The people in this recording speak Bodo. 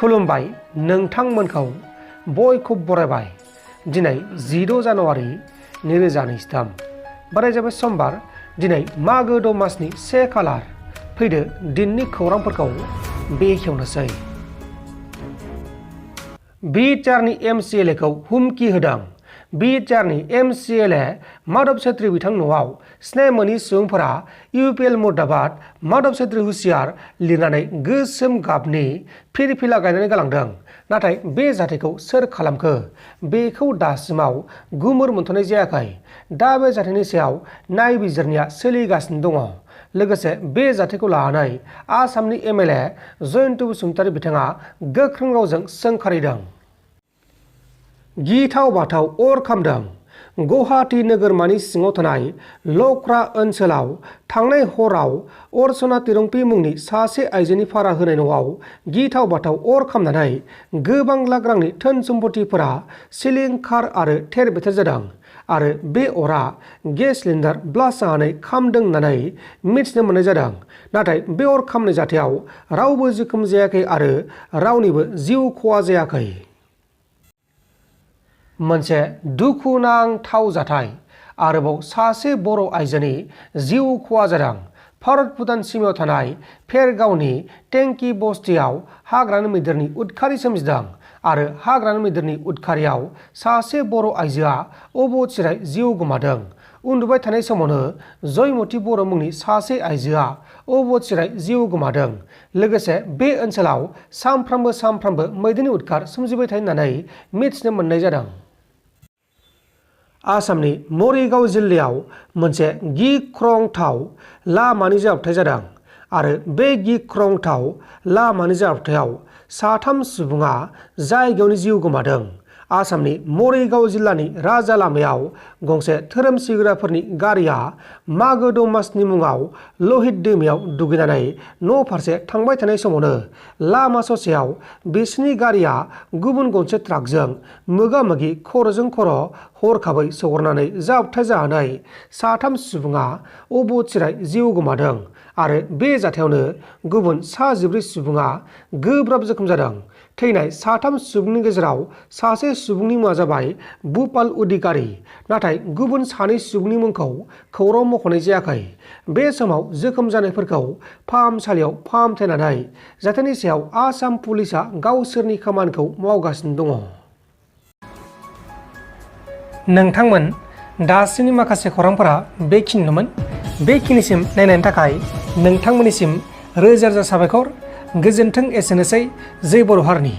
खुलुमबाय नोंथांमोनखौ बयखौ बरायबाय दिनै 16 जानुवारि 2023 बाराय जाबाय समबार दिनै मागो दमासनि 1 खालार फैदो दिननि खौरांफोरखौ बेखेवनोसै। बिटिआरनि एमसिएलए खौ हुमखि होदों। बिटिआरनि एमसिएलए माधव छेत्री बिथां न'आव सिनाय मोनि सुबुंफोरा इउपिएल मुर्दाबाद माधव छेत्री हुसियार लिरनानै गोसोम गाबनि फिरफिला गायनानै गालांदों। नाथाय बे जाथायखौ सोर खालामखो बेखौ दासिमाव गुमुर मोनथ'नाय जायाखै। दा बे जाथायनि सायाव नायबिजिरनाया सोलिगासिनो दङ। लोगोसे बे जाथायखौ लानानै आसामनि एमएलए जयन्त बसुमतारी बिथाङा गोख्रों रावजों सोंखारिदों। गिथाव बाथाव अर खामदों। गुवाहाटी नोगोरमानि सिङाव थानाय लख्रा ओनसोलाव थांनाय हराव अर्चना तिरंपी मुंनि सासे आइजोनि भारा होनाय न'आव गिथाव बाथाव अर खामनानै गोबां लाख रांनि धोन सम्पथिफोरा सिलिंखार आरो थेर बेथेर जादों आरो बे अरा गेस सिलिन्डार ब्लास्ट जानानै खामदों होननानै मिथिनो मोननाय जादों। नाथाय बे अर खामनाय जाथायाव रावबो जोखोम जायाखै आरो रावनिबो जिउ खहा जायाखै। मोनसे दुखुनांथाव जाथाय आरोबाव सासे बर' आइजोनि जिउ खहा जादों। भारत भुटान सिमायाव थानाय फेरगावनि टेंकी बस्तियाव हाग्रानि मैदेरनि उदखारि सोमजिदों आरो हाग्रानि मैदेरनि उदखारियाव सासे बर' आइजोआ अबथिरायै जिउ गोमादों। उन्दुबाय थानाय समावनो जयमती बर' मुंनि सासे आइजोआ अबथिरायै जिउ गोमादों। लोगोसे बे ओनसोलाव सानफ्रामबो मैदेरनि उदखार सोमजिबाय थायो होननानै मिथिनो मोननाय जादों। आसामनि मरिगाव जिल्लायाव मोनसे गिख्रंथाव लामानि जाब्रबथाय जादों आरो बे गिख्रंथाव लामानि जाब्रबथायाव 3 सुबुङा जायगायावनो जिउ गोमादों। आसामनि मरिगाव जिल्लानि राजा लामायाव गंसे धोरोम सिबिग्राफोरनि गारिया मागो दमासनि मुङाव लहित दैमायाव दुगैनानै न' फारसे थांबाय थानाय समावनो लामा ससेयाव बिसोरनि गारिया गुबुन गंसे ट्राकजों मोगा मोगि खर'जों खर' हरखाबै सौग्रावनानै जाब्रबथाय जानानै 3 सुबुङा अबथिरायै जिउ गोमादों आरो बे जाथायावनो गुबुन 14 सुबुङा गोब्राब जोखोम जादों। थैनाय 3 सुबुंनि गेजेराव सासे सुबुंनि मुङा जाबाय भुपाल अधिकारी, नाथाय गुबुन 2 सुबुंनि मुंखौ खौरां मख'नाय जायाखै। बे समाव जोखोम जानायफोरखौ फाहामसालियाव फाहामथाय लानाय जाथायनि सायाव आसाम पुलिसआ गावसोरनि खामानिखौ मावगासिनो दङ। नोंथांमोन दासिमनि माखासे खौरांफोरा बेखिनिनोमोन। बेखिनिसिम नायनायनि थाखाय नोंथांमोननिसिम रोजा रोजा साबायखर। गोजोन्थों। एसेनोसै। जै बर' हारिनि।